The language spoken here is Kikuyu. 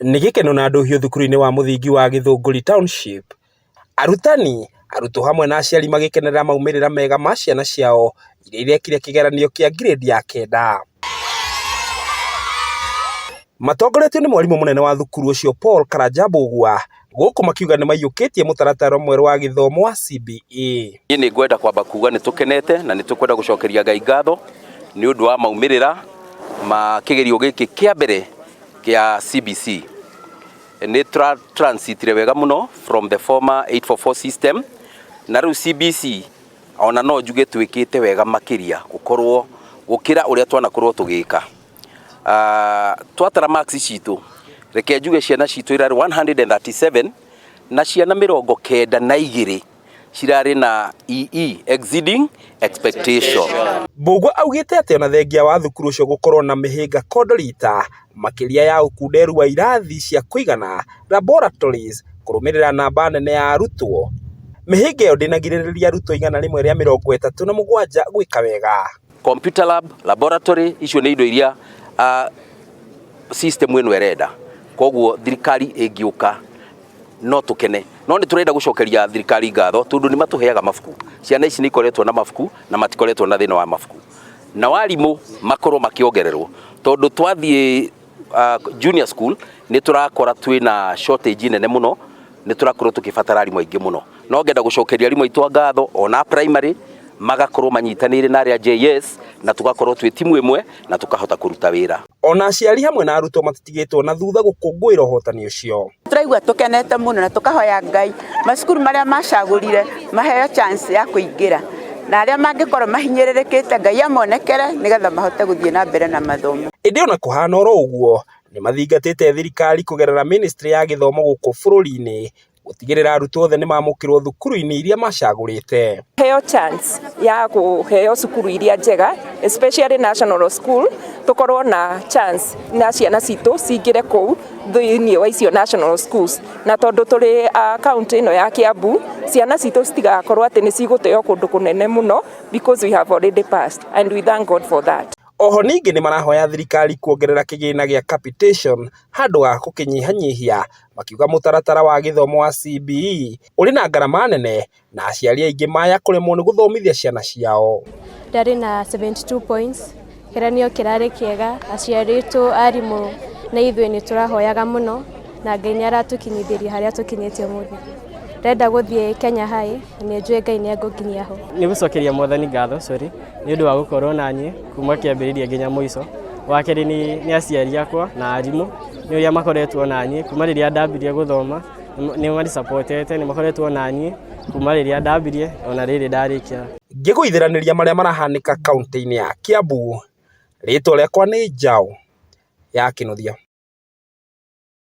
Nĩ gĩkeno na ndũhiũ thukuru-inĩ wa mũthingi wa Githũngũri Township. Arutani, arutwo hamwe na aciari magĩkenerera maumĩrĩra mega ma ciana ciao iria irekire kĩgeranio kĩa ngirĩndi ya kenda. Matongoretio nĩ mwarimũ mũnene wa thukuru ũcio Paul Karanja Mbũgua, gũkũ makiuga nĩ maiyũkĩtie mũtaratara mwerũ wa gĩthomo wa CBE. Niĩ nĩ ngwenda kwamba kuga nĩ tũkenete na nĩ tũkwenda gũcokeria Ngai ngatho nĩ ũndũ wa maumĩrĩra ma kĩgerio gĩkĩ kĩa mbere kĩa CBC. Nĩ tũra transitire wega mũno from the former 844 system na rĩu CBC ona no njuge twĩkĩte wega makĩria gũkorwo gũkĩra ũrĩa twanakorwo tũgĩka. Twatara marks citũ reke njuge ciana citũ irarĩ 137 na ciana 92 cirarĩ na EE, exceeding expectation. Mbũgua augĩte atĩ ona thengia wa thukuru ũcio gũkorwo na mĩhĩnga kondorita makĩria ya ũkunderu wa irathi cia kũigana laboratories kũrũmĩrĩra namba nene ya arutwo, mĩhĩnga ĩyo ndĩnagirĩrĩria arutwo 137 gwĩka wega. Computer lab, laboratory icio nĩ indo iria system ĩno ĩrenda, koguo thirikari ĩngĩũka no tũkene, no nĩ tũrenda gũcokeria thirikari ngatho tondũ nĩ matũheaga mabuku. Ciana ici nĩ ikoretwo na mabuku na matikoretwo na thĩna wa mabuku, na warimũ makorwo makĩongererwo tondũ twathiĩ junior school nĩ tũrakora twĩna shortage nene mũno, nĩ tũrakorwo tũkĩbatara arimũ aingĩ mũno. No ngenda gũcokeria arimũ aitũ ngatho ona primary magakorwo manyitanĩire na arĩa JS na tũgakorwo twĩ timu ĩmwe na tũkahota kũruta wĩra. Ona aciari hamwe na arutwo matitigĩtwo na thutha gũkũngũĩra ũhotani ũcio. Tũraigua tũkenete mũno na tũkahoya Ngai macukuru marĩa macagũrire maheo chance ya kũingĩra, na arĩa mangĩkorwo mahinyĩrĩrĩkĩte Ngai amonekere nĩgetha mahote gũthiĩ na mbere na mathomo. Ĩndĩ ona kũhana oro ũguo nĩ mathingatĩte thirikari kũgerera ministry ya gĩthomo gũkũ bũrũri-inĩ gũtigĩrĩra arutwo othe nĩ mamũkĩrwo thukuru-inĩ iria macagũrĩte. Heo chance ya kũheo cukuru iria njega, especially national school, tũkorwo na chance na ciana citũ cingĩre kũu thĩinĩ wa icio national schools, na tondũ tũrĩ county ĩno ya Kiambu, ciana citũ citigakorwo atĩ nĩ cigũteo kũndũ kũnene mũno because we have already passed and we thank God for that. Oho ningĩ nĩ marahoya thirikari kuongerera kĩgĩna gĩa capitation handũ ha gũkĩnyihanyihia, makiuga mũtaratara wa gĩthomo wa CBE ũrĩ na ngarama nene na aciari aingĩ maya kũremwo nĩ gũthomithia ciana ciao. Ndarĩ na 72 points, kĩgeranio kĩrarĩ kĩega, aciari aitũ, arimũ na ithuĩ nĩ tũrahoyaga mũno na Ngai nĩ aratũkinyithĩria harĩa tũkinyĩte ũmũthĩ. Ndĩrenda gũthiĩ Kenya High na nĩ njũĩ Ngai nĩ egũnginyia ho. Nĩ gũcokeria mwathani ngatho, sorry, nĩ ũndũ wa gũkorwo na niĩ kuma kĩambĩrĩria nginya mũico. Wa kerĩ nĩ aciari akwa na arimũ nĩ ũrĩa makoretwo na niĩ kuma rĩrĩa ndambirie gũthoma, nĩ manisapotete, nĩ makoretwo na niĩ kuma rĩrĩa ndambirie ona rĩrĩ ndarĩkia. Ngĩgũithĩranĩria marĩa marahanĩka kaunti-inĩ ya Kiambu, rĩtwa rĩakwa nĩ Njaũ ya Kĩnuthia.